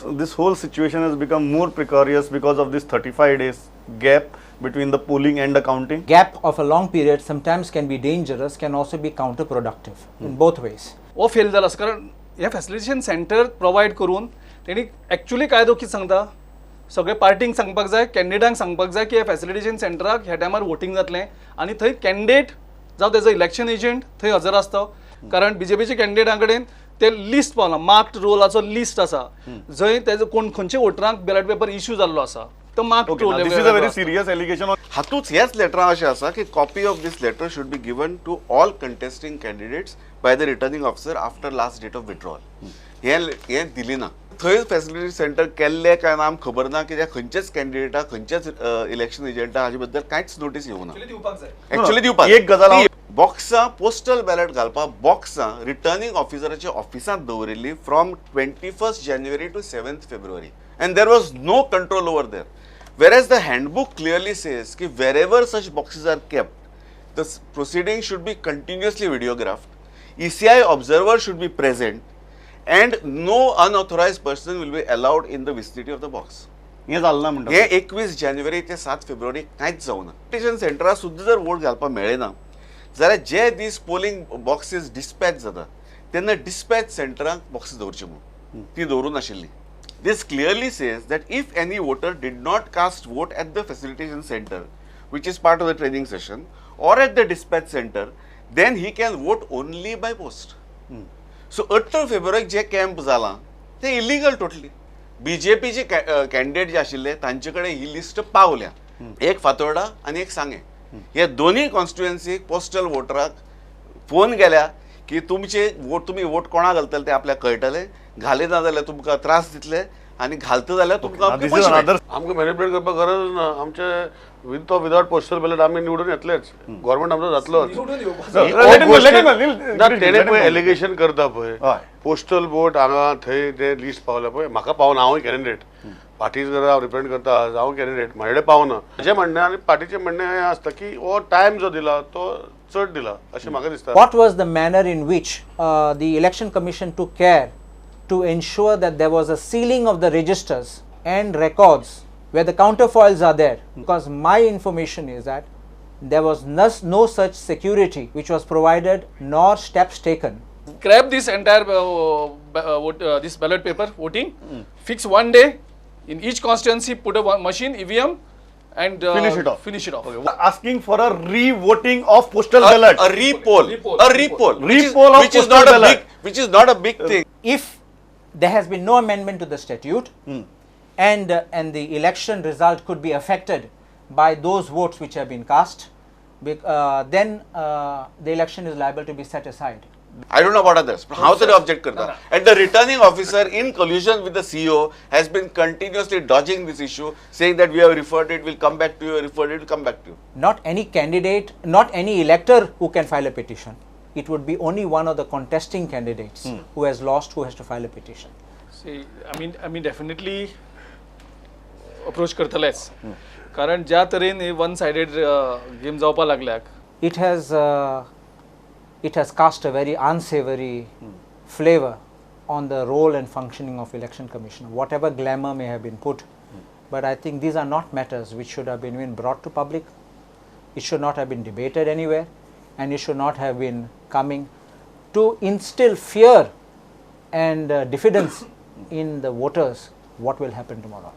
this whole situation has become more precarious because of this 35 days gap between the polling and the counting? Gap of a long period sometimes can be dangerous, can also be counterproductive in both ways. हो fail जाला आसा, कारण हे facilitation centre provide करून तेणी actually कायदो कितें सांगता, सगळे पार्टींक सांगपाक जाय, कॅन्डिडेटांक सांगपाक जाय की हे फॅसिलिटेशन सेंटराक ह्या टायमार वोटींग जातलें आनी थंय कॅन्डिडेट जावं तेजो इलेक्शन एजंट थंय हजर आसता. कारण बीजेपीच्या कॅन्डिडेटां कडेन ते लिस्ट पावला, मार्क्ड रोलाचो लिस्ट आसा जंय तेजो कोण खंयच्या वोटरांक बॅलट पेपर इश्यू जाल्लो आसा तो marked roll. This is a very serious allegation. हातूंत ह्याच लेटरान अशें आसा की copy of this letter should be given to all contesting candidates by the returning officer after last date of withdrawal. हें दिली ना. थंय फॅसिलिटी सेंटर केल्लें काय ना आमकां खबर ना, कित्याक खंयच्याच कॅन्डिडेटाक खंयच्याच इलेक्शन एजंटाक हाजे बद्दल कांयच नोटीस येवना. दिवपाक जाय एक्चुअली दिवपाक एक गजाल, बॉक्सां पोस्टल बॅलट घालपाक बॉक्सां रिटर्निंग ऑफिसराच्या ऑफिसांत दवरिल्ली from 21 January to 7 February and there was no control over there. Whereas the handbook clearly says ki wherever such boxes are kept, the proceeding should be continuously videographed, ECI observer should be present and no unauthorized person will be allowed in the vicinity of the box. हें जालें ना म्हणटा हे 21 जानेवारी ते 7 फेब्रुवारी कांयच जावना. Station सेंटरार सुद्दां जर वोट घालपाक मेळ्ळे ना जाल्यार जे दीस पोलिंग बॉक्सीस डिस्पॅच जाता तेन्ना डिस्पॅच सेंटरांक बॉक्सीस दवरचे म्हणून ती दवरूं नाशिल्ली. This clearly says that if any voter did not cast vote at the facilitation center, which is part of the training session, or at the dispatch center, then he can vote only by post. So 18 फेब्रुवारीक जे camp जाला ते illegal totally. बीजेपीचे candidate जे आशिल्ले तांचे कडेन ही list पावल्या, एक फातोर्डा आनी एक सांगें. हे दोनूय कॉन्स्टिट्युएन्सीक पोस्टल वोटराक फोन गेल्या की तुमचे वोट, तुमी वोट कोणाक घालतले ते आपल्याक कळटले, घाले ना जाल्यार तुमकां त्रास दितले आनी घालता जाल्यार तुमकां पयशे मेळटले. आमकां मॅनिपुलेट करपाक गरज ना. आमचे with or without postal ballot आमी निवडून येतलेच, गव्हर्मेंट आमचो जातलोच. ना तेणे पळय एलिगेशन करता पळय पोस्टल वोट हांगा थंय ते लिस्ट पावल्या पळय, म्हाका पावना. हांवूय कॅन्डिडेट, पार्टीज हांव रिप्रेझेंट करता, हांव कॅन्डिडेट, म्हजे कडेन पावना. म्हजें म्हणणें आनी पार्टीचें म्हणणें हें आसता की हो टायम जो दिला तो चड दिला अशें म्हाका दिसता. What was the manner in which the Election Commission took care to ensure that there was a sealing of the registers and records where the counterfoils are there? Because my information is that there was no such security which was provided nor steps taken. Grab this entire this ballot paper voting, fix one day in each constituency, put a machine, EVM, and finish it off. Finish it off. Okay. Asking for a re-voting of postal ballot. A re-poll. A re-poll. Re-poll of which is postal not ballot. A big, which is not a big thing. If there has been no amendment to the statute, and the election result could be affected by those votes which have been cast, then the election is liable to be set aside. I don't know about others, but how they object karta. And the returning officer in collusion with the CEO has been continuously dodging this issue, saying that we have referred it, will come back to you, referred it, will come back to you. Not any candidate, not any elector who can file a petition. It would be only one of the contesting candidates who has lost, who has to file a petition. See, I mean definitely approach करतलेच, कारण ज्या तरेन हे one sided game जावपा लागल्याक, it has cast a very unsavory flavor on the role and functioning of Election Commission, whatever glamour may have been put. But I think these are not matters which should have been even brought to public. It should not have been debated anywhere, and it should not have been coming to instill fear and diffidence in the voters what will happen tomorrow.